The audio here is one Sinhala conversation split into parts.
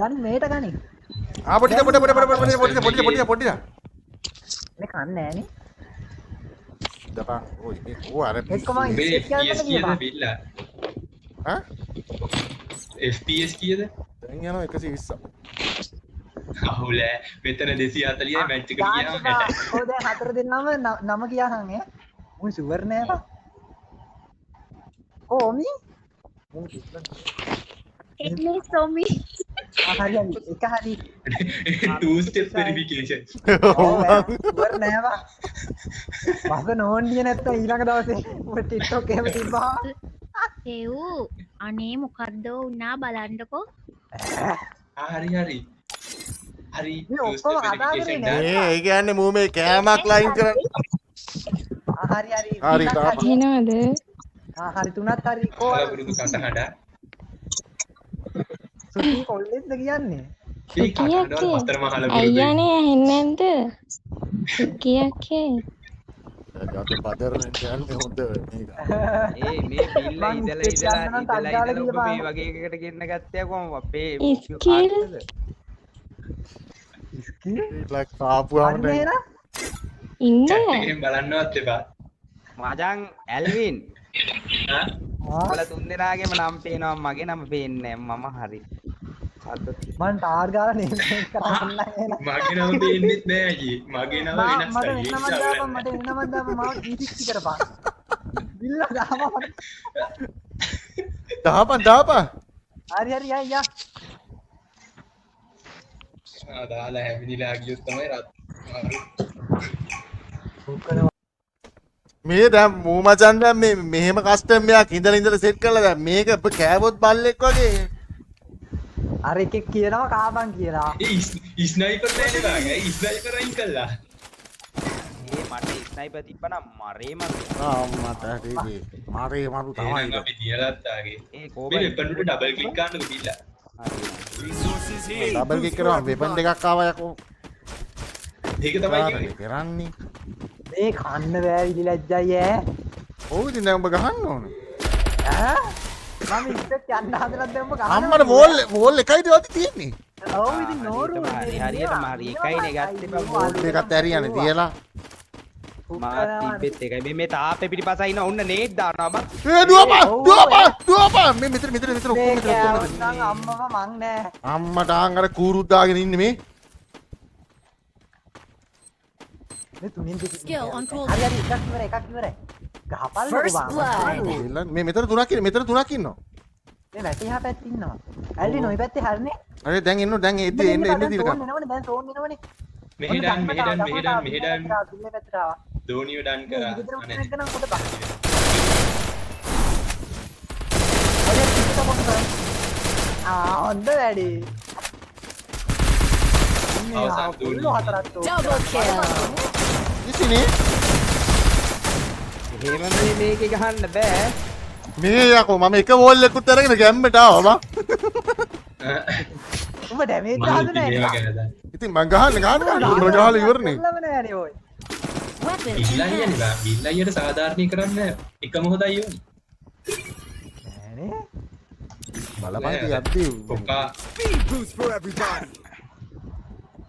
ගනි මේට ගනි. ආ පොඩි පොඩි පොඩි පොඩි පොඩි පොඩි පොඩි පොඩි පොඩි. මේ කන්නේ නෑනේ. දපා ඔය මේ ඕ අර එක්කම FPS කීයද බිල්ලා? ඈ FPS කීයද? දැන් යනවා 120. අහුලෑ මෙතන 240යි මැච් එකට ගියාම 60යි. ඔව් දැන් හතර දෙනාම නම කියහන් ඈ. මුන් ෂුවර් නෑ බා. කොමි? මුන් කිව්වා. එන්නේ සොමි. ආ හරි හරි එක හරි. Two step verification. ඔව් ෂුවර් නෑ බා. බස නෝන්ඩිය නැත්තම් ඊළඟ දවසේ ඔය TikTok එහෙම තිබ්බා. එව් අනේ මොකද්ද උනා බලන්නකෝ. ආ හරි හරි. හරි මේ ඔක්කොම කතා කරේ නෑ. මේ ඒ කියන්නේ මූ මේ කෑමක් ලයින් කරන්න. ආ හරි හරි. හරි එනවද? ආ හරි තුනත් හරි කෝ අර පුරුදු කටහඬ. සුකී කොල්ලෙක්ද කියන්නේ? ඒ කටහඬවල් හතරම අහලා පුරුදුයි. අයියානේ ඇහෙන්නේ නැද්ද? සුකියකේ. ගත පදරන කියන්නේ හොඳ මේක. ඒ මේ බිල්ල ඉඳලා ඉඳලා ඉඳලා ඉඳලා ඔබ මේ වගේ එකකට ගෙන්න ගත්තේ කොහොම අපේ ස්කිල් ස්කිල් ලක් ආපුවාම ඉන්න චැට් එකෙන් බලන්නවත් එපා. මචං ඇල්වින් ඈ ඔයාලා තුන් දෙනාගේම නම් පේනවා මගේ නම පේන්නේ නැහැ මම හරි. මං ටාර් ගාලා නේම් කරන්න නෑ. මගේ නම පේන්නෙත් නෑ අයියේ. මගේ නම වෙනස් මට වෙන නමක් දාපන් මට වෙන නමක් දාපන් මාව 360 කරපන්. බිල්ලා දාපන්. දාපන් දාපන්. හරි හරි යා යා. ආ දාලා හැමිනිලා ගියොත් තමයි රත්. මේ දැන් මූ මචං දැන් මේ මෙහෙම කස්ටම් එකක් ඉඳලා ඉඳලා සෙට් කරලා දැන් මේක කෑවොත් බල්ලෙක් වගේ. අර එකෙක් කියනවා කාපන් කියලා. ඒ ස්නයිපර් නෑනේ බං. ඒ ස්නයිපර් අයින් කළා. ඒ මට ස්නයිපර් තිබ්බනම් මරේ මරු. ආ මට හරි මරේ මරු තමයි. එහෙනම් අපි තියලත් ආගේ. ඒ කොහොමද මේ වෙපන් වලට ඩබල් ක්ලික් ගන්නකො බිල්ලා. ඩබල් ක්ලික් කරාම වෙපන් දෙකක් ආවා යකෝ. ඒක තමයි කිව්වේ. කරන්නේ. මේ කන්න බෑ විලි ලැජ්ජයි ඈ. ඔව් ඉතින් දැන් උඹ ගහන්න ඕනේ. ඈ මම ඉස්සෙත් යන්න හදලා දැන් උඹ ගහන්න. අම්මට වෝල් වෝල් එකයි දවති තියෙන්නේ. ඔව් ඉතින් නෝරු හරියටම හරි එකයිනේ ගත්තේ බං. වෝල් එකත් ඇරියානේ තියලා. මාත් තිබ්බෙත් එකයි. මේ මේ තාප්පේ පිටිපස්ස ඉන්න ඔන්න නේට් දානවා බං. ඒ දුවපන් දුවපන් දුවපන් මේ මෙතන මෙතන මෙතන ඔක්කොම මෙතන ඔක්කොම මෙතන. අම්මම මං නෑ. අම්මට ආන් අර කූරුත් දාගෙන ඉන්නේ මේ. මේ තුනෙන් දෙක. හරි හරි එකක් ඉවරයි එකක් ඉවරයි. ගහපල්ලකෝ බං. මේ මෙතන තුනක් ඉන්න මෙතන තුනක් ඉන්නවා. මේ වැටේ එහා පැත්තේ ඉන්නවා. ඇල්ලි නොයි පැත්තේ හරිනේ. හරි දැන් එන්න දැන් එද්දි එන්න එන්න දීලා ගන්න. එනවනේ දැන් සෝන් එනවනේ. මෙහෙ ඩන් මෙහෙ ඩන් මෙහෙ ඩන් මෙහෙ ඩන්. පිල්ලේ පැත්තට ආවා. ධෝනිව ඩන් කරා. අනේ. නම් කොට බං. හරි පිටට මොකද කරන්නේ? ආ හොඳ වැඩි. අවසන් ධෝනි. Double kill. ඉතිනේ එහෙම මේ මේකේ ගහන්න බෑ. මේ යකෝ මම එක වෝල් එකකුත් අරගෙන ගැම්මට ආවා බං. උඹ ඩැමේජ් හදන නෑ. ඉතින් මං ගහන්න ගහන්න උඹ ගහලා ඉවරනේ. නෑනේ ඔය. බිල්ලා අයියනේ බං. බිල්ලා අයියට සාධාරණී කරන්න එක මොහොතයි ඕනේ. නෑනේ. බලපන් ඉතින් යද්දි කොකා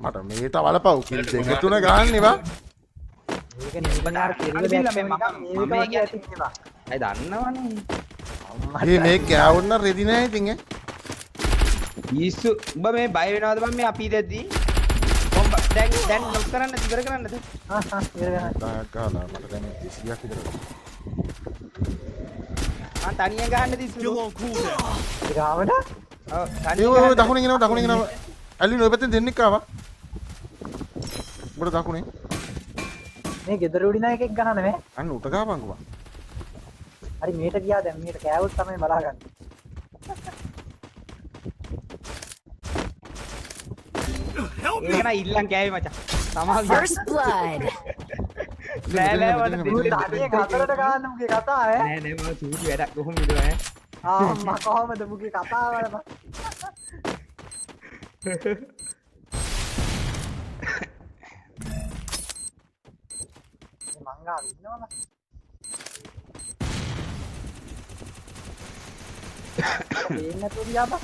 මට මේට බලපව් කිල් දෙක තුන ගහන්න බං. මේක නිවන අර කෙල්ල බිල්ලා මේ මේ මම මම මේක වගේ ඇති නේ බං. අය දන්නවනේ. මේ මේ කෑවොත් නම් රෙදි නෑ ඉතින් ඈ. ඊසු උඹ මේ බය වෙනවද බං මේ අපි ඉදද්දි? කොම්බ දැන් දැන් ලොක් කරන්නද ඉවර කරන්නද? ආ ආ ඉවර කරන්න. දායක් ගහලා මට දැන් 200ක් විතර. මං තනියෙන් ගහන්න දිස්සු. ගාවට? ඔව් ඒ ඔය ඔය දකුණෙන් එනවා දකුණෙන් එනවා. ඇල්ලින් ඔය පැත්තෙන් දෙන්නෙක් ආවා. උඹට දකුණෙන්. මේ ගෙදර උඩින් එකෙක් ගහන මේ. අන්න උට ගහපන්කෝ බං. හරි මේට ගියා දැන් මේට කෑවොත් තමයි බලාගන්නේ. ඒක නම් ඉල්ලන් කෑවේ මචං. සමාව First blood. නෑ නෑ මට ඌ තනියෙන් හතරට ගහන්න මුගේ කතාව ඈ. නෑ නෑ මම චූටි වැඩක් කොහොම විදුවා ඈ. ආ අම්මා කොහොමද මුගේ කතාව බලපන්. මේ මං ගාව ඉන්නවා බං. පේන්නේ නැතුව ගියා බං.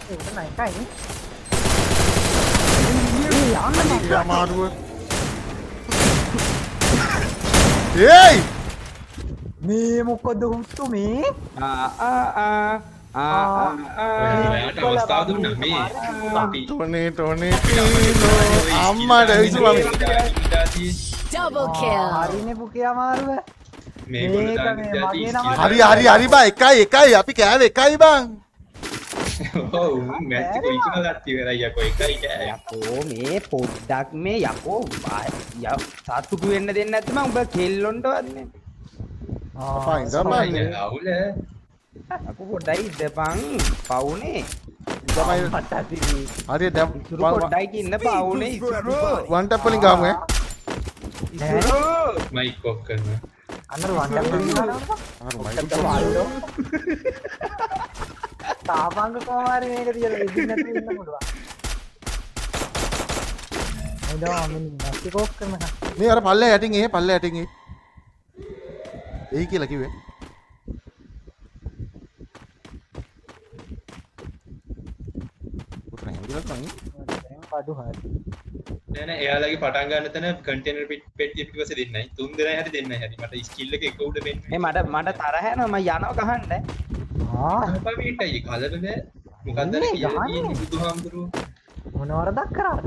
ඒ උඩ නයි එකයි නේ. යන්න ඒ අමාරුව. ඒයි මේ මොකද හුත්තු මේ? ආ ආ ආ ආ ආ ඔයාට අවස්ථාව දුන්නා මේ අපි ටොනේ ටොනේ ටීනෝ අම්මට ඉසු මම Double kill. හරිනේ පුකේ අමාරුව. මේගොල්ලෝ මේක දාන මේ ජාති මගේ skill නම- හරි හරි හරි බං එකයි එකයි අපි කෑවේ එකයි බං. ඔව් මැච් එක ඉක්මනට ඉවරයි යකෝ එකයි කෑ. යකෝ මේ පොඩ්ඩක් මේ යකෝ සතුටු වෙන්න දෙන්නේ නැත්නම් උඹ කෙල්ලොන්ටවත් මේ අපා ඉඳන් බං. අවුල යකෝ පොඩ්ඩයි ඉඳපන් පවුනේ තමයි හරි දැන් ඉසුරු පොඩ්ඩයි ඉන්න පවුනේ ඉසුරු වන් ටැප් වලින් ගහමු ඈ. ඉසුරු මයික් ඔෆ් කරනවා. අන්න වන් ටැප් එකක් ගන්නවා. අර මයික් තාපංග කොහොම හරි මේක තියලා වෙදින් නැතුව ඉන්න පුළුවන්. මේ දා මම නැති කෝක් කරනකම්. මේ අර පල්ලෙහා යටින් එහෙ පල්ලෙහා යටින් එහෙ. එයි කියලා කිව්වේ. උතන එහෙම කියලා තමයි. දැන් කඩු හරි. නෑ නෑ එයාලගේ පටන් ගන්න තැන කන්ටේනර් පෙට්ටිය පිටිපස්සේ දෙන්නයි. තුන් දෙනයි හරි දෙන්නයි හරි. මට ස්කිල් එක එක උඩ වෙන්න. මේ මට මට තරහ යනවා මම යනවා ගහන්න. ආ අපවිටයි කලබල නෑ. මොකද්ද අර මේ කියලා ගහන්නේ? තියෙන්නේ බුදුහාමුදුරුවෝ. මොන වරදක් කරාද?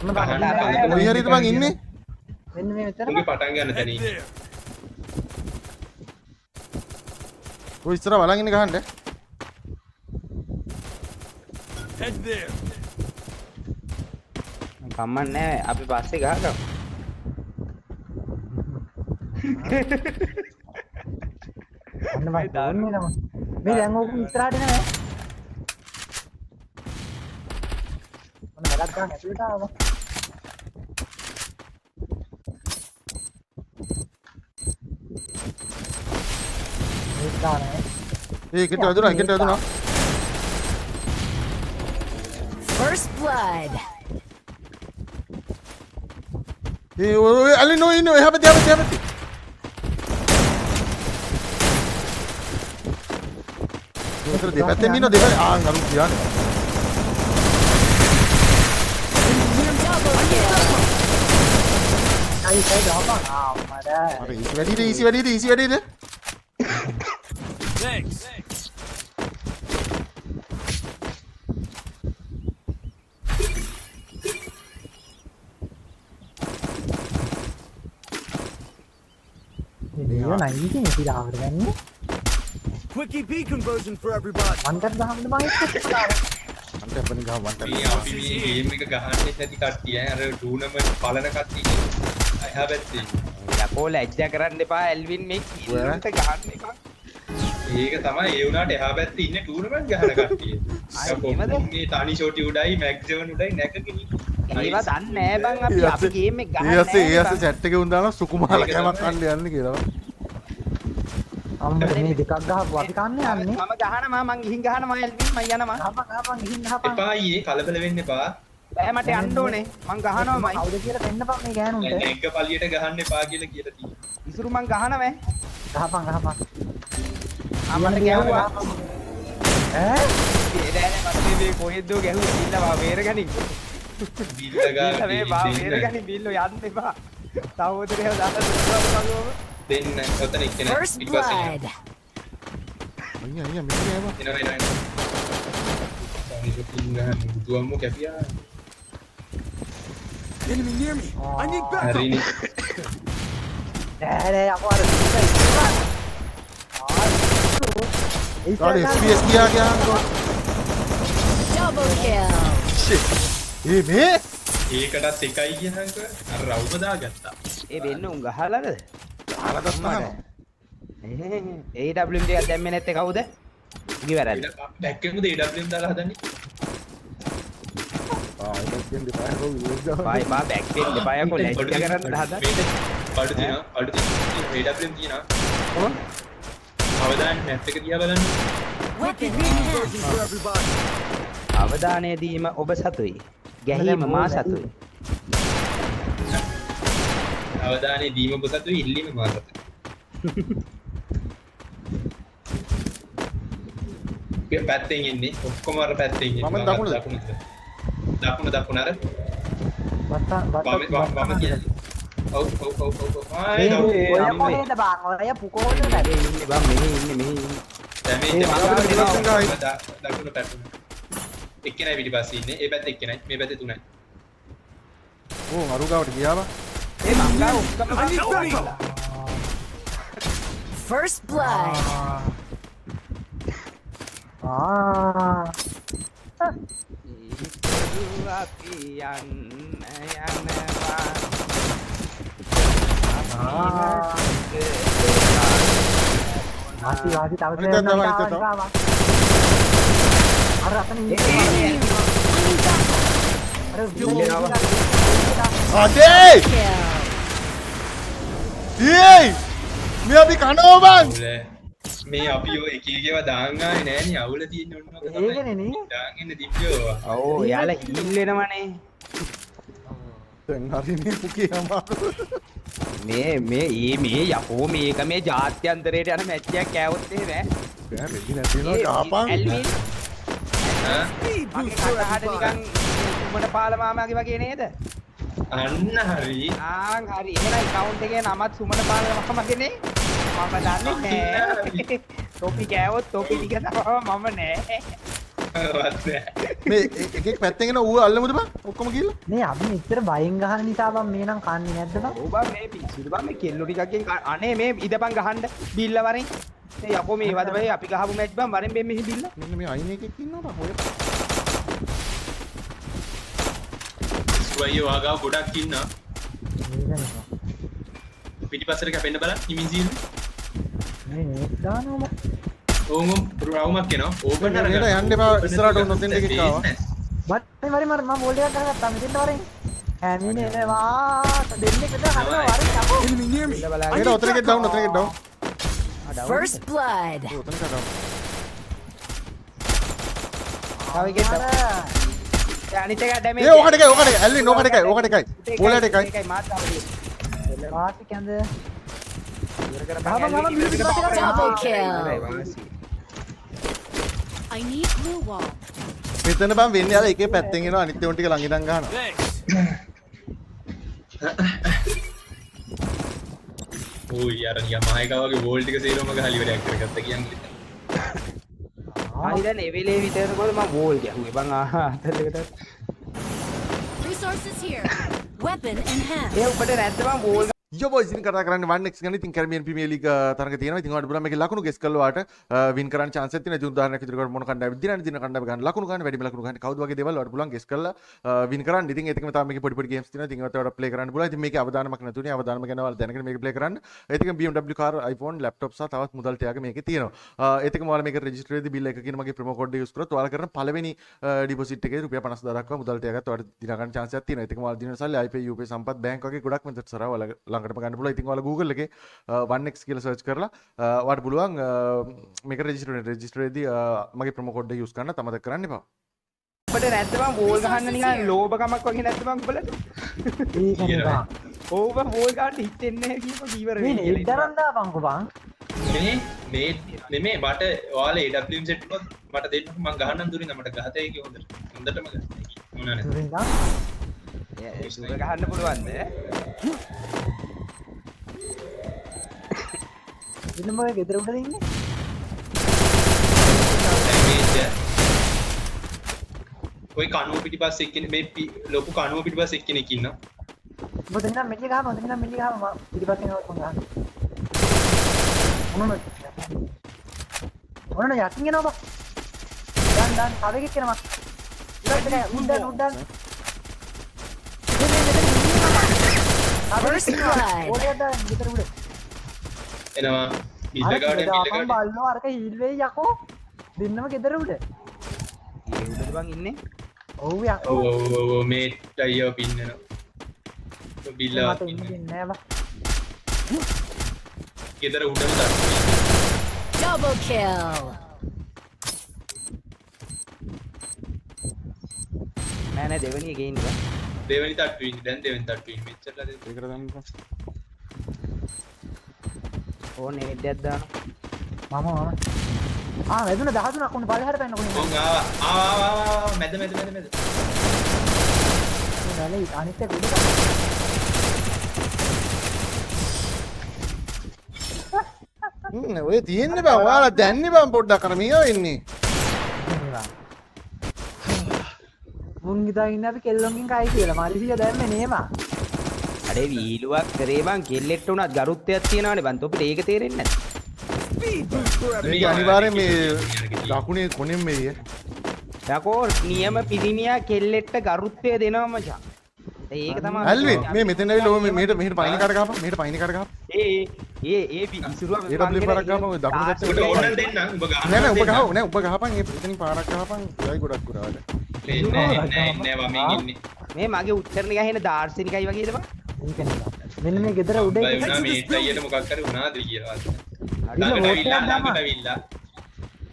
මොන ගහන්න බං කලබල කොහේ හරිද බං ඉන්නේ? මෙන්න මේ මෙතන උන්ගේ පටන් ගන්න තැන ඉන්නේ. ඔය ඉස්සර බලන් ඉන්න ගහන්න. Head there. කම්මක් නෑ අපි පස්සේ ගහගමු. අන්න බං දන්නේ නම. මේ දැන් ඕක ඉස්සරහට එනවා. මොන වැඩක් ගන්න ඇතුළට ආවා. මේක දාන්නේ. ඒ එකට වැදුනා එකට වැදුනා. First blood. ඒ ඔය ඔය අලි නෝ ඉන්නේ එහා පැත්තේ එහා පැත්තේ එහා පැත්තේ. උතර දෙපැත්තෙන් ඉන්න දෙපැත්තේ ආන් අරු කියන්නේ. Double kill. අයි අයි ගහපන්. ආ මඩ. අර ඊසි වැඩිද ඊසි වැඩිද ඊසි වැඩිද? Thanks. මේ දේව නයි ඉතින් ඉතින් ගන්නේ. Quickie B conversion for everybody. One tap ගහන්න බං එක්ක ඉස්සරහට. වන් ටැප් වලින් ගහ වන් ටැප්. මේ අපි මේ ගේම් එක ගහන්නේ නැති කට්ටිය ඈ අර ටූර්නමන්ට් පලන කට්ටිය එහා පැත්තේ. යකෝ ලැජ්ජා කරන්න එපා ඇල්වින් මේ කිල්ලන්ට ගහන්න එපා. ඒක තමයි ඒ වුණාට එහා පැත්තේ ඉන්නේ ටූර්නමන්ට් ගහන කට්ටිය. ආ, එහෙමද? මේ තනි ෂෝටි උඩයි මැක් 7 උඩයි නැගගෙන ඉන්නේ. ඒවා දන්නේ නෑ බං අපි අපි ගේම් එක ගහන්නේ ඒ අස්සේ ඒ නෑ අස්සේ බං. චැට් එකේ උන් දානවා සුකුමාල ඒක කෑමක් තමයි. කන්න යන්න කියලා. අම්මට මේ දෙකක් ගහපුවා අපි කන්නේ යන්නේ. මම ගහනවා මං ගිහින් ගහනවා ඇල්වින් මං යනවා. ගහපන් ගහපන් ගිහින් ගහපන්. එපා ඊයේ කලබල වෙන්න එපා. බෑ මට යන්න ඕනේ. මං ගහනවා මයි. කවුද කියලා පෙන්නපන් මේ ගෑනුන්ට. නැග්ග පළියට ගහන්න එපා කියලා කියලා තියෙනවා. ඉසුරු මං ගහනවා ඈ. ගහපන් ගහපන්. ආ මට ගැහුවා. ඈ ඒ නෑ නෑ මට මේ කොහෙන්දෝ ගැහුවේ බිල්ල වා බේරගනින්. බිල්ල ගාවට බිල්ල මේ වා බේරගනින් බිල්ල යන්න එපා. සහෝදරයව දාලා දුන්නා මං ඔහොම. දෙන්න ඔතන එක්කෙනා First ඊට පස්සේ blood. අයියා අයියා මෙන්න නෑ බං. එනවා එනවා එනවා. තනි ෂෝටි ගහන්න බුදුහාමුදුරුවෝ කැපියා. Enemy near me. I need backup. හරිනේ. නෑ නෑ යකෝ අර ඉස්සර ඉස්සර. ආ කාඩ FPS ගියා ගියා. Double kill. Shit. ඒ මේ ඒකටත් එකයි කියනක අර රවුම දාගත්තා. ඒ වෙන්න උන් ගහලාද? අරදත් නෑ. AWM ටිකක් දැම්මේ නැත්තේ කවුද? උගේ වැරද්ද. බැක් එකමුද AWM දාලා හදන්නේ? ආ ඒක දෙන්න එපා යකෝ විලෝඩ් ගහන්න. බා එපා බැක් වෙන්න එපා යකෝ ලැජ්ජා කරන්න හදා. බඩු තියෙනවා බඩු තියෙනවා AWM තියෙනවා. ඔව්. අවදානම් මැප් එක දිහා බලන්න. Weapon B conversion for everybody. අවධානය දීම ඔබ සතුයි. ගැහීම මා සතුයි. අවධානය දීම ඔබ සතුයි ඉල්ලීම මා සතුයි. පැත්තෙන් ඉන්නේ ඔක්කොම අර පැත්තෙන් ඉන්නේ. මම දකුණද? දකුණ දකුණ අර. වත්ත වම කියන්නේ. ඔව් ඔව් ඔව් ඔව්. ආයි ඔය කොහෙද බං? ඔය පුකෝද මෙහෙ ඉන්නේ බං මෙහෙ ඉන්නේ මෙහෙ ඉන්නේ. දැන් මේ දකුණ පැටලුණා. එක්කෙනයි පිටිපස්සේ ඉන්නේ. ඒ පැත්තේ එක්කෙනයි. මේ පැත්තේ තුනයි. ඕ අරු ගාවට ගියා බං. ඒ මං ගාව ඔක්කොම First blood. ආ අපි යන්න යනවා. වාසි වාසි තව අනිත් අත අනිත් අත. අර අතන ඉන්නේ. අර අඩේ! ඒයි! මේ අපි කනවා බං. මේ අපි ඔය එක එක ඒවා දාන් ආවේ නෑනේ අවුල තියෙන්නේ ඔන්න ඔක තමයි. ඒකනේ නේ. දාන් එන්න තිබ්බේ ඕවා. ඔව් එයාලා හීල් වෙනවනේ. දැන් හරිනේ පුකේ අමාරු. මේ මේ ඒ මේ යකෝ මේක මේ ජාත්‍යන්තරයට යන මැච් එකක් කෑවොත් එහෙම ඈ. බෑ රෙදි නැති වෙනවා ගහපන්. ඇල්වින් ඈ මගේ කටහඬ නිකන් සුමන පාල මාමාගේ වගේ නේද? අන්න හරි. ආන් හරි. එහෙනම් ඇකවුන්ට් එකේ නමත් සුමන පාල මාමාගේ නේ. මම දන්නේ නෑ. තොපි කෑවොත් තොපි ටික තමයි මම නෑ. වත් නෑ. මේ එකෙක් පැත්තෙන් එන ඌ අල්ලමුද බං? ඔක්කොම ගිහලා. මේ අපි මෙච්චර බයෙන් ගහන නිසා බං මේ නම් කන්නේ නැද්ද බං? ඔව් බං මේ පිස්සුද බං මේ කෙල්ලෝ ටිකක්ගෙන් අනේ මේ ඉදපන් ගහන්න බිල්ල වරෙන්. මේ යකෝ මේ වද බයි අපි ගහපු මැච් බං වරෙන් මේ මෙහි බිල්ල. මෙන්න මේ අයින් එකෙක් ඉන්නවා බං ඔය. සුවයියෝ ආගාව ගොඩක් ඉන්නවා. මේකනේ බං. පිටිපස්සට කැපෙන්න බලන්න හිමින් සීල්. මේ නේ දානවා බං. ඕම් ඕම් රවුමක් එනවා. ඕපන් අරගන්න. මෙහෙට යන්න එපා ඉස්සරහට උන් ඔතෙන් එකෙක් ආවා. වරෙන් වරෙන් මම බෝල් එකක් ගහගත්තා මෙතෙන්ට වරෙන්. හැමිනේ එනවා දෙන්නෙක් විතර හදනවා වරෙන් යකෝ. Enemy near me. බිල්ල බලාගෙන. මෙහෙට ඔතන එකෙක් ඩවුන් ඔතන එකෙක් ඩවුන්. First blood. ඔව් ඔතන එකක් ඩවුන්. තව එකෙක් අර අනිත් එක ඩැමේජ්. ඒ ඕකට එකයි ඕකට එකයි ඇල්ලින් ඕකට එකයි ඕකට එකයි. බෝලයට එකයි. එකයි මාත් ආවා. වාසි කැඳ. ඉවර කරපන්. ගහපන්, ගහපන්, බිල්ල පිටිපස්සේ කරා. Double kill. ඉවරයි වාසි. I need glue wall. මෙතන බං වෙන්නේ අර එකේ පැත්තෙන් එනවා අනිත් ඒවා ටික ළඟ ඉඳන් ගහනවා. Thanks. ඕයි අර නිකන් මහේකා වගේ බෝල් ටික සේරම ගහලා ඉවරයක් කරගත්තා කියන්නේ. මං හිතන්නේ ඒ වෙලේ විතරනකොට මං වෝල් ගැහුවේ බං ආ අතල් එකට. Resources here. Weapon enhanced. ඒ උඹට නැද්ද බං වෝල් යෝ බොයිස් ඉතින් කතා කරන්නේ 1x ගැන. ඉතින් කැරිබියන් ප්‍රීමියර් ලීග් තරඟ තියෙනවා. ඉතින් ඔයාලට බලන්න මේකේ ලකුණු ගෙස් කරලා ඔයාලට වින් කරන්න චාන්ස් එකක් තියෙනවා. ඉතින් උදාහරණයක් විදිහට ඔයාලට මොන කණ්ඩායමද දිනන්නේ දින කණ්ඩායම ගන්න ලකුණු ගන්න වැඩිම ලකුණු ගන්න කවුද වගේ දේවල් ඔයාලට පුළුවන් ගෙස් කරලා වින් කරන්න. ඉතින් ඒත් එක්කම තාම මේකේ පොඩි පොඩි ගේම්ස් තියෙනවා. ඉතින් ඒවත් ඔයාලට ප්ලේ කරන්න පුළුවන්. ඉතින් මේකේ අවදානමක් නැතුනේ. අවදානම ගැන ඔයාලා දැනගෙන මේක ප්ලේ කරන්න. ඒත් එක්කම BMW car, iPhone, laptop සහ තවත් මුදල් ත්‍යාග මේකේ තියෙනවා. ඒත් එක්කම ඔයාලා මේක රෙජිස්ටර් වෙද්දී බිල් එක කියන මගේ ප්‍රොමෝ කෝඩ් එක යූස් කරොත් ඔයාලා කරන පළවෙනි ඩිපොසිට් එකේ රුපියල් 50000 දක්වා මුදල් ත්‍යාගත් ඔයාලට දිනා ගන්න චාන්ස් එකක් තියෙනවා. ඒත් එක්කම ඔයාලා දිනන සල්ලි iPay, UPay, සම්පත් බැංක් වගේ ගොඩක් මෙතඩ්ස් හරහා ඔයාලා ළඟටම ගන්න පුළුවන්. ඉතින් ඔයාලා Google එකේ 1x කියලා සර්ච් කරලා ඔයාලට පුළුවන් මේක රෙජිස්ටර් වෙන්න. රෙජිස්ටර් වෙද්දී මගේ ප්‍රොමෝ කෝඩ් එක යූස් කරන්න අමතක කරන්න එපා. උඹට නැද්ද බං වෝල් ගහන්න නිකන් ලෝභකමක් වගේ නැද්ද බං උඹලට? ඒකනේ බං. ඔව් බං වෝල් ගහන්න හිතෙන්නේ නැහැ කියපන් ඉවර මේ වෙයි නේ කියලා. දරන් දාපන්කෝ බං. මේ මේ නෙමේ මට ඔයාලා AWM set වුණොත් මට දෙන්නකෝ මං ගහන්නම් දුරින් මට ගහත ඒකේ හොඳට. හොඳටම ගහත ඒකේ. මොනවා නැත. දුරින් දා. ඒ දුර ගහන්න පුළුවන්ද? දෙන්නම ඔය ගෙදර උඩද ඉන්නේ? ඩැමේජ්. ඔය කනුව පිටිපස්සේ එක්කෙනෙක් මේ ලොකු කනුව පිටිපස්සේ එක්කෙනෙක් ඉන්නවා. උඹ දෙන්නම් මෙලි ගහම දෙන්නම් මෙලි ගහම මම පිටිපස්සෙන් ආවොත් මං ගහන්න. මොනම මොනන යටින් එනවා බං. දැන් දැන් තව එකෙක් එනවා. ඉවත් නෑ උඩ උඩ. මේ මේ මෙතන ඉන්නවා. First blood. ඕඩියක් දාන්න ගෙදර උඩ. එනවා. බිල්ල අර ගාවට බිල්ල දාපන් ගාවට. බල්ලෝ අරක හීල් වෙයි යකෝ. දෙන්නම ගෙදර උඩ. ඒ උඩද බං ඉන්නේ? ඔව් යකෝ. ඔව් ඔව් ඔව් ඔව් මේ අයියෝ පින්නනවා. බිල්ලවත් මට ඉන්න ඉන්නවා. දෙන්නේ නෑ බං. ගෙදර උඩම තට්ටු. Double kill. නෑ නෑ දෙවෙනි එකේ ඉන්නේ බං. දෙවෙනි තට්ටු ඉන්නේ. දැන් දෙවෙනි තට්ටු ඉන්නේ. මෙච්චරලා දෙන්න. ඒකට දාන්න බං. ඕන නේඩ් එකක් දානවා. මම මම ආ වැදුන 13ක් උන් පල්ලෙහාට පැන්න කොහෙන්ද? උන් ආවා ආවා ආවා ආවා මැද මැද මැද මැද. මේ වැලේ අනිත් එක උඩ. ඔය තියෙන්නේ බං ඔයාලා දැන්නේ බං පොඩ්ඩක් අර මෙයා ඉන්නේ. මුන් හිතා ඉන්නේ අපි කෙල්ලොන්ගෙන් කයි කියලා. මල්ලිසිය දැම්මේ නේ බං. අඩේ වීලුවක් කරේ බං කෙල්ලෙට්ට උනත් ගරුත්වයක් තියෙනවානේ බං. තොපිට ඒක තේරෙන්නේ නැද්ද? මේක අනිවාර්යෙන් මේ දකුණේ කොනෙන් මෙයි. යකෝ නියම පිරිමියා කෙල්ලෙට්ට ගරුත්වය දෙනවා මචං. ඒක තමයි ඇල්වින් මේ මෙතන ඇවිල්ලා ඔය මෙහෙට මෙහෙට පයින් එකට ගහපන්. මෙහෙට පයින් එකට ගහපන්. ඒ ඒ ඒ ඉසුරුවා ඒ ඩබ්ලිව් පාරක් ගහපන් ඔය දකුණු පැත්තේ. උඹට ඕන නම් දෙන්නම් උඹ ගහන්න. නෑ නෑ උඹ ගහව නෑ උඹ ගහපන්. ඒ එතනින් පාරක් ගහපන්. යයි ගොඩක් කුරාට. නෑ නෑ නෑ වමෙන් ඉන්නේ. මේ මගේ උච්චරණ ගහන දාර්ශනිකයි වගේද බං? ඒක නේ. මෙන්න මේ ගෙදර උඩ බය වුණා මේ අයියට මොකක් හරි වුණාද කියලා. ළඟට ඇවිල්ලා ළඟට ඇවිල්ලා.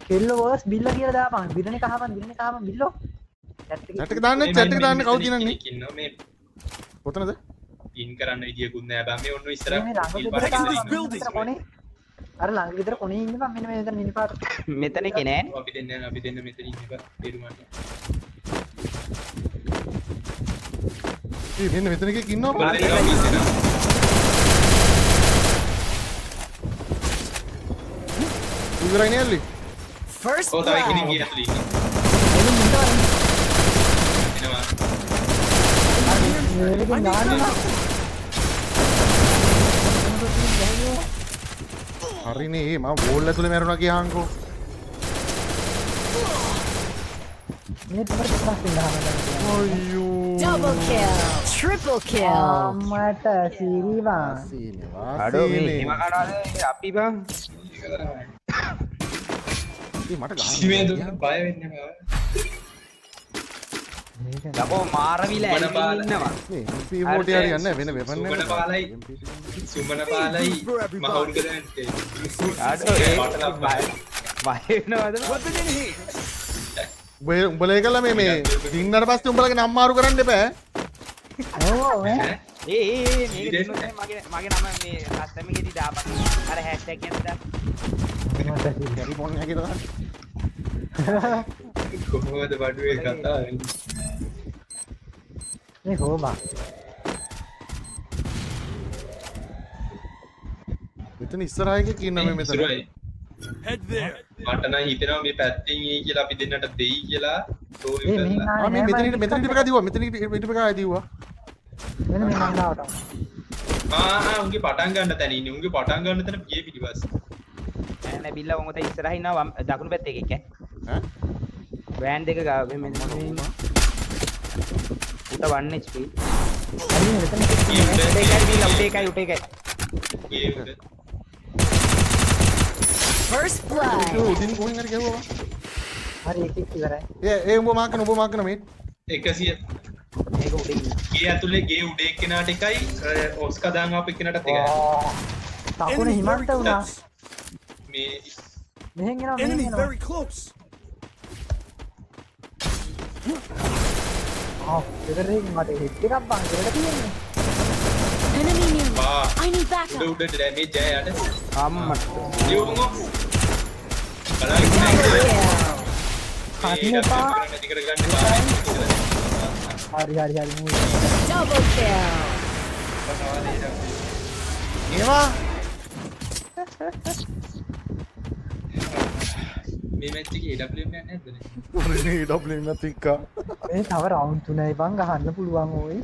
කෙල්ලෝ වර්ස් බිල්ල කියලා දාපන්. බිරණ එක අහපන් බිරණ එක අහපන් බිල්ලෝ. චැට් එක දාන්න චැට් එක දාන්න කවුද දිනන්නේ? ඉන්නවා මේ කොතනද? පින් කරන්න විදියකුත් නෑ බං. මේ ඔන්න ඉස්සරහ මේ ළඟ ගෙදර කොනේ. අර ළඟ ගෙදර කොනේ ඉන්න බං. මෙන්න මේ මෙතන නිල් පාට. මෙතන එකේ නෑ. අපි දෙන්න යන අපි දෙන්න මෙතන ඉන්න බං. තේරුම් ගන්න. ඒ මෙන්න මෙතන එකෙක් ඉන්නවා බං. ඉවරයි නේ ඇල්ලි. First ඔව් තව කෙනෙක් blood. ගියේ ඇතුළේ ඉන්නේ. එනවා. මේකෙන් ගහනවා. හරිනේ ඒ මම වෝල් ඇතුලේ මැරුණා කියහන්කෝ. මේ තුමර පස්සෙන් ගහනවා දැන්. අයියෝ. Double kill. Triple kill. අම්මට සිරි බං. වාසීනේ අඩෝ මේ වාසීනේ. එහෙම කනවාද අපි බං? ඒ මට ගහන්න. කිසිම දුක් බය වෙන්නේ නෑ. මේක යකෝ මාරවිල සුමන ඇවිල්ලා පාල. ඉන්නවා. මේ MP40 හරි යන්නේ වෙන වෙපන් සුමන නෑ. පාලයි සුමන පාලයි මහවුල් කරන්නේ. අඩෝ ඒ බය වෙනවද බං? Weapon in here. උඹ උඹලා ඒකලා මේ මේ දින්නට පස්සේ උඹලගේ නම් මාරු කරන්න එපා. ඔව් ඈ. ඒ ඒ ඒ මේක දුන්නොත් එහෙම මගේ මගේ නම මේ කස්ටම් එකේදී දාපන්. අර හැෂ්ටැග් එකෙන් දාපන්. මට සිරි. කැරි පොන් එක කියලා දාන්න. කොහොමද බඩුවේ කතා වෙන්නේ? මේ කොහොම බං? මෙතන ඉස්සරහ එකෙක් ඉන්නවා මේ මෙතන. ඉස්සරහයි. Head there. මට නම් හිතෙනවා මේ පැත්තෙන් එයි කියලා අපි දෙන්නට දෙයි කියලා තෝ ඒ මෙහෙන් ඉවරලා. ආ ආවේ මේ නෑ මෙතන බං. හිට මෙතන හිටපු එකා දිව්වා. මෙතන හිටපු එකා දිව්වා. මෙන්න මේ මං ගාවට ආවා. ආ ආ උන්ගේ පටන් ගන්න තැන ඉන්නේ. උන්ගේ පටන් ගන්න තැන ගියේ පිටිපස්සේ. නෑ නෑ බිල්ලා උන් ඔතන ඉස්සරහින් ඉන්නවා වම් දකුණු පැත්තේ එකෙක් ඈ. ඈ? වෑන් දෙක ගාව මෙන්න මේ උට 1 HP. හරි මෙතන ගියේ උඩ. උට එකයි බිල්ලා උට එකයි උට එකයි. ගියේ උඩ. First blood. ඒ උඩින් කොහෙන් හරි ගැහුවා බං. හරි එකෙක් ඉවරයි. ඒ ඒ උඹ මාක් කරන උඹ මාක් කරන මේ 100 මේක උඩ ඉන්නවා. ගේ ඇතුලේ ගේ උඩ එක්කෙනාට එකයි ඔස්කා දාන් ආපු එක්කෙනාටත් එකයි. තකුණ Enemy very හිමන්ත වුණා. close. මේ මෙහෙන් එනවා මෙහෙන් Enemy එනවා. very close. ආ ගෙදර එකකින් මට හෙඩ් එකක් බං ගෙදර තියෙන්නේ. Enemy near me. වා I need උඩ backup. උඩ ඩැමේජ් ආය යට. අම්මට. ලියුමෝ. බලන්න Double kill. කන්න එපා. නැති කරගන්න එපා. හරි හරි හරි මූ. Double kill. ඒවා මේ මැච් එකේ AWM යන්නේ නැද්ද නේ? ඔරේ AWM එකත් එක්ක. මේ තව රවුන්ඩ් තුනයි බං ගහන්න පුළුවන් ඕයි.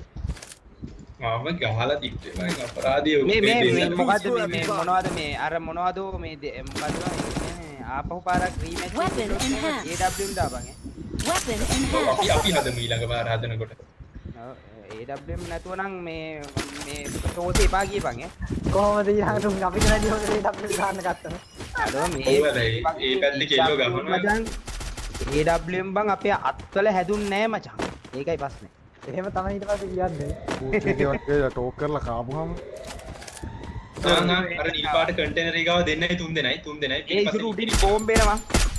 මම ගහලා තිබ්බේ මං අපරාධය මේ මේ මේ දෙන්න. මොකද්ද මේ මේ මොනවද මේ අර මොනවද මේ මොකද්ද බං ඒ කියන්නේ ආපහු පාරක් රීමැච් Weapon enhanced. AWM දාපන් ඈ. Weapon ඔව්, enhanced. අපි අපි හදමු ඊළඟ පාර හදනකොට. ඔව් AWM නැතුව නම් මේ මේ තෝසේ එපා කියපන් ඈ. කොහොමද ඊළඟට උන් අපිට වැඩි හොඳ රේට් අපිට ගන්න ගත්තම. අඩෝ මේ ඔව් හැබැයි ඒ පැත්තේ කෙල්ලෝ ගහනවා. මචං AWM බං අපේ අත්වල හැදුන්නේ නෑ මචං. ඒකයි ප්‍රශ්නේ. එහෙම තමයි ඊට පස්සේ කියන්නේ. කෝච් එකේ වගේ ටෝක් කරලා කාපුහම ආ ආ අර නිල් පාට කන්ටේනර් එක ගාව දෙන්නයි තුන් දෙනයි තුන් දෙනයි ඒ ඉසුරු උඩින් බෝම්බ එනවා.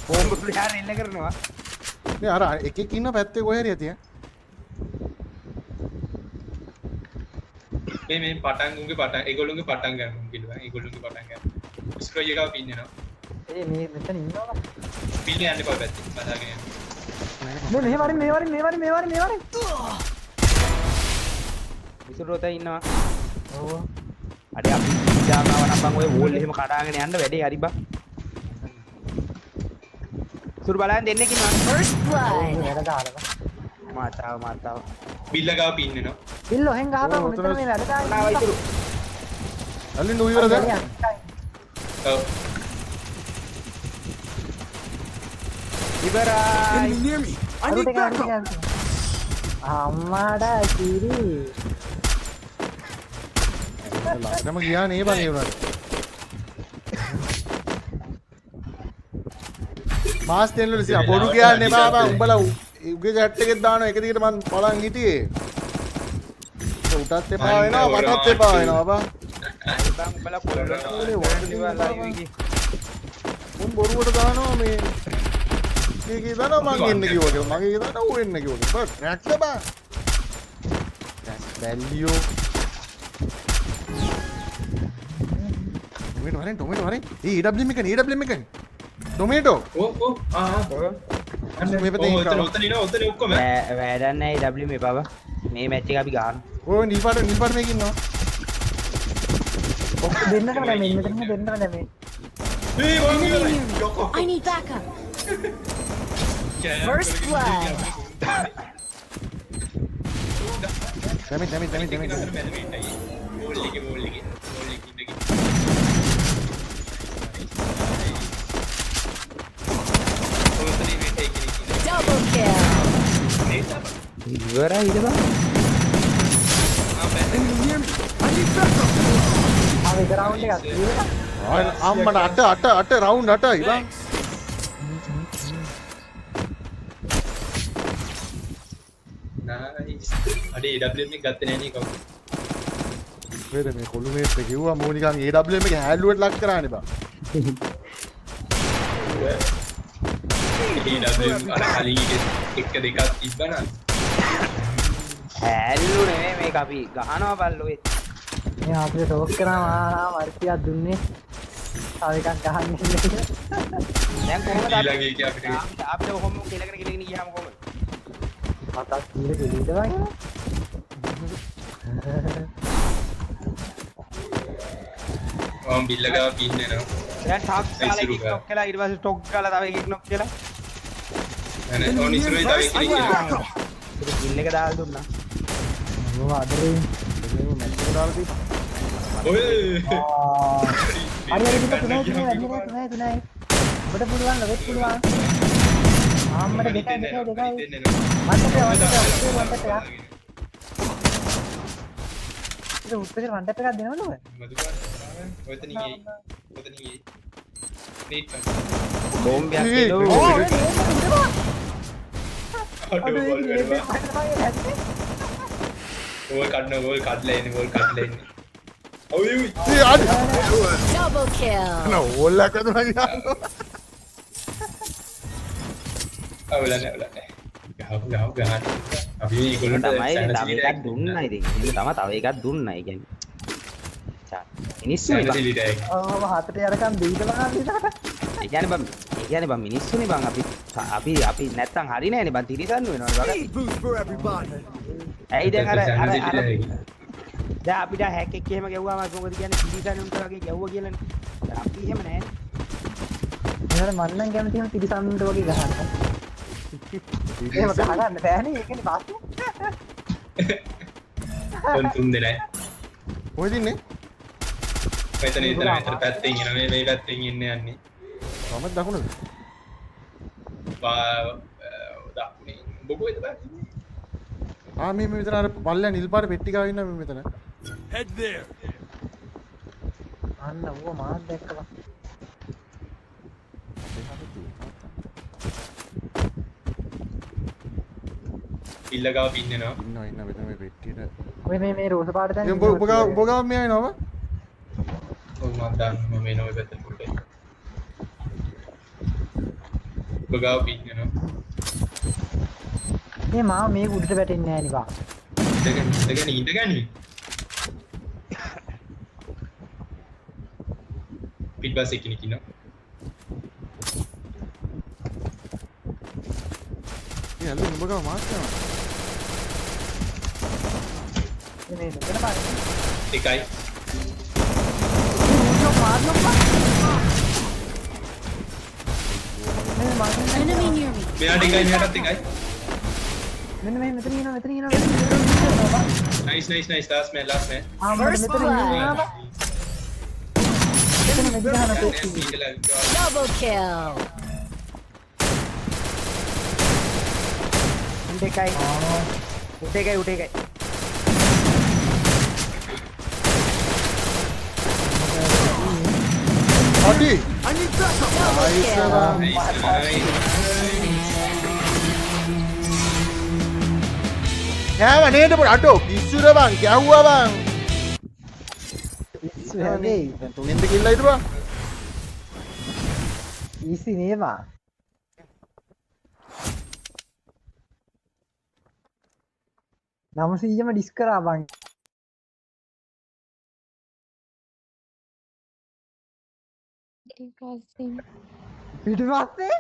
බෝම්බ ප්ලේයර් එල්ල කරනවා. මේ අර එකෙක් ඉන්න පැත්තේ කොහේ හරි ඇති ඈ. මේ මේ පටන් උන්ගේ පටන් ඒගොල්ලොන්ගේ පටන් ගන්න උන් කිව්වා ඒගොල්ලොන්ගේ පටන් ගන්න. ඉසුරු අයියා ගාව පින් එනවා. ඒ මේ මෙතන ඉන්නවා. බිල්ල යන්න එපා පැත්තේ. බලාගෙන යන්න. මේ මෙහෙ වරින් මේ වරින් මේ වරින් මේ වරින් මේ වරින්. ඉසුරු ඔතන ඉන්නවා. ඔව්. අඩේ අපි ඉඳාම ආව නම් බං ඔය වෝල් එහෙම කඩාගෙන යන්න වැඩේ හරි බං. ඉසුරු බලන්න දෙන්නෙක් ඉන්නවා. First blood. වැඩ ගහලා බං. මාතාව මාතාව. බිල්ල ගාව පින් වෙනවා. බිල්ල ඔහෙන් ගහපන් මෙතන මේ වැඩ දාන්න. ආවා ඉසුරු. අල්ලින් ඌ ඉවරද? ඔව්. ඉවරයි. Enemy near me. I need backup. අම්මාඩා කිරි. ළඟටම ගියා නේ බං ඒ වුණාට. මාස් දෙන්නලු සියා බොරු කියන්න එපා බං උඹලා උගේ චැට් එකෙත් දානවා එක දිගට මං බලන් හිටියේ. උටත් එපා වෙනවා මටත් එපා වෙනවා බං. බං උඹලා කොල්ලෝ ලයිව් එකේ. උන් බොරුවට දානවා මේ ඒකේ දානවා මං එන්න කිව්වා කියලා. මගේ එකේ දානවා ඌ එන්න කිව්වා කියලා. බං රැක්ද බං. බැල්ලියෝ ටොමේටෝ වරෙන් ටොමේටෝ වරෙන්. ඒ AWM එකනේ AWM එකනේ. ටොමේටෝ. ඔව් ඔව් ආ ආ. අන්න මේ පැත්තෙන් ඔතන ඔතන ඉන්නවා ඔතන ඔක්කොම. වැඩක් නෑ AWM එපා බං. මේ මැච් එක අපි ගහනවා. ඔය නිල් පාට නිල් පාට මේක ඉන්නවා. ඔක්කො දෙන්නටම නෙමෙයි මෙතන දෙන්නටම නෙමෙයි. ඒ වගේ ඉවරයි. යකෝ. I need backup. First blood. Damage damage damage damage. Ball එකේ බෝල් එකේ බෝල් එකේ ඉඳගෙන. ඔතන මේ ටේක් එකේ ඉන්න. Double kill. ඉවරයි ඊට බං. Enemy near me. I need backup. ආ එක රවුන්ඩ් එකක් ඉවරයි. අම්මට අට අට අට රවුන්ඩ් අටයි බං. නයිස්. අඩේ AWM එක ගත්තේ නෑ නේ කවුද? වේද මේ කොළු මේත් කිව්වා මූ නිකන් AWM එක හැල්ලුවට ලක් කරානේ බං. AWM අර කලින් එක දෙකක් තිබ්බනම් හැල්ලු නෙමෙයි මේක අපි ගහනවා බල්ලෝ ඒ. මේ අපිට ටෝක් කරාම ආ මර්තියක් දුන්නේ. තව එකක් ගහන්න ඉන්නේ. දැන් කොහොමද ඊළඟ එකේ අපිට අපිට කොහොම කෙලගෙන කෙලගෙන ගියාම කොහොමද? හතක් කීර කෙලින්ද වගේ. මම බිල්ල ගාව පින් වෙනවා. දැන් ටොප් ගාලා එකෙක් නොක් වෙලා ඊට පස්සේ ටොක් ගාලා තව එකෙක් නොක් වෙලා. නෑ නෑ ඕන ඉස්සරේ තව එකෙක් ඉන්නවා. ඒක කිල් එක දාලා දුන්නා. මම අදරේ මේ මැච් එක දාලා තියෙනවා. ඔය හරි හරි තුනයි තුනයි තුනයි තුනයි. ඔබට පුළුවන් ලොවෙත් පුළුවන්. ආම්මට දෙකයි දෙකයි දෙකයි. මන්ට එක මන්ට එක මන්ට එක. ඒක උත්තර මන්ට එකක් දෙනවද ඔය? ඔතන ගියේ. ඔතන ගියේ. නේට් කන්න. බෝම්බයක් එළෝ. අඩෝ බෝල් වැටුණා. බෝල් කඩන බෝල් කඩලා එන්නේ බෝල් කඩලා එන්නේ. ඔය ඔය. ඒ අඩ. Double kill. නෝ බෝල් එකක් වැදුනා ගියා. අවුල නෑ අවුල නෑ. ගහමු ගහමු ගහන්න. අපි මේගොල්ලන්ට තමයි තව එකක් දුන්නා ඉතින්. එහෙම තමයි තව එකක් දුන්නා. ඒ කියන්නේ මිනිස්සුනේ බං. ඔව් හතට යරකම් දීලා බලන්න ඊළඟට. ඒ කියන්නේ බං ඒ කියන්නේ බං මිනිස්සුනේ බං අපි අපි අපි නැත්තම් හරි නෑනේ බං තිරිසන් වෙනවනේ බං. Speed boost for everybody. ඇයි දැන් අර අර අර දැන් අපිට හැක් එක්ක එහෙම ගැව්වම අපි මොකද කියන්නේ තිරිසන් උන්ට වගේ ගැව්වා කියලානේ. දැන් අපි එහෙම නෑනේ. එහෙනම් මං නම් කැමති එහෙම තිරිසන් උන්ට වගේ ගහන්න. එහෙම ගහගන්න බෑනේ ඒකනේ ප්‍රශ්නේ. ඔන් තුන් දෙනයි. කොහෙද ඉන්නේ? මෙතන එතන මෙතන පැත්තෙන් එනවා මේ මේ පැත්තෙන් එන්න යන්නේ. වමද දකුණද? වා දකුණේ. උඹ කොහෙද බං ඉන්නේ? ආ මේ මේ මෙතන අර පල්ලෙහා නිල් පාට පෙට්ටි ගාව ඉන්නා මේ මෙතන. Head there. අන්න ඌව මාත් දැක්කා බං. බිල්ල ගාව පින් වෙනවා. ඉන්නවා ඉන්නවා මෙතන මේ පෙට්ටියට. ඔය මේ මේ රෝස පාට දැන් උඹ උඹ ගාව උඹ ගාව මෙයා එනවා බං. ඔව් මං දන්නවා මම එනවා ඔය පැත්තට පොඩ්ඩක්. උඹ ගාව පින් වෙනවා. මේ මාව මේක උඩට වැටෙන්නේ නෑ නේ බං. ඉඳගනි ඉඳගනි ඉඳගනි. පිටපස්සේ කෙනෙක් ඉන්නවා. ඒ අල්ලු උඹ ගාව මාස් යනවා. මේ මෙතන පාරේ. එකයි. ඌ මාරනවා. මේ මාරනවා. Enemy near me. මෙයාට එකයි මෙයාටත් එකයි. මෙන්න මෙහෙ මෙතන ඉන්නවා මෙතන ඉන්නවා මෙතන ඉන්නවා. Nice nice nice last man last man. ආ මට මෙතන ඉන්නවා බා. මෙතන මෙතන ගහන තෝක්කු. Double kill. උට එකයි. උට එකයි උට එකයි. අඩි. I need backup. Nice බං. කෑව නේද පොඩ අඩෝ පිස්සුද බං ගැහුවා බං. පිස්සු හැදෙයි. දැන් තුනෙන් දෙක ඉල්ලයිද බං? ඊසි නේ බං. නවසීයම ඩිස් කරා බං. පිටිපස්සෙන් පිටිපස්සේ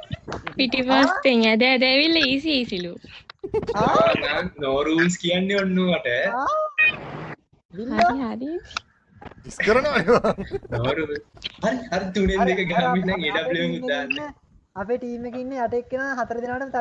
පිටිපස්සෙන් ඇද ඇද ඇවිල්ලා ඊසි ඊසිලු. ආ නෝ රූල්ස් කියන්නේ ඔන්න ඔයාට. ආ විල්ලා හරි හරි. ඩිස් කරනවනේ බං. නෝ රූල්ස්. හරි හරි තුනෙන් දෙක ගහමින් නම් AWM උත් දාන්න. අපේ ටීම් එකේ ඉන්න යට එක්කෙනා හතර දෙනාටම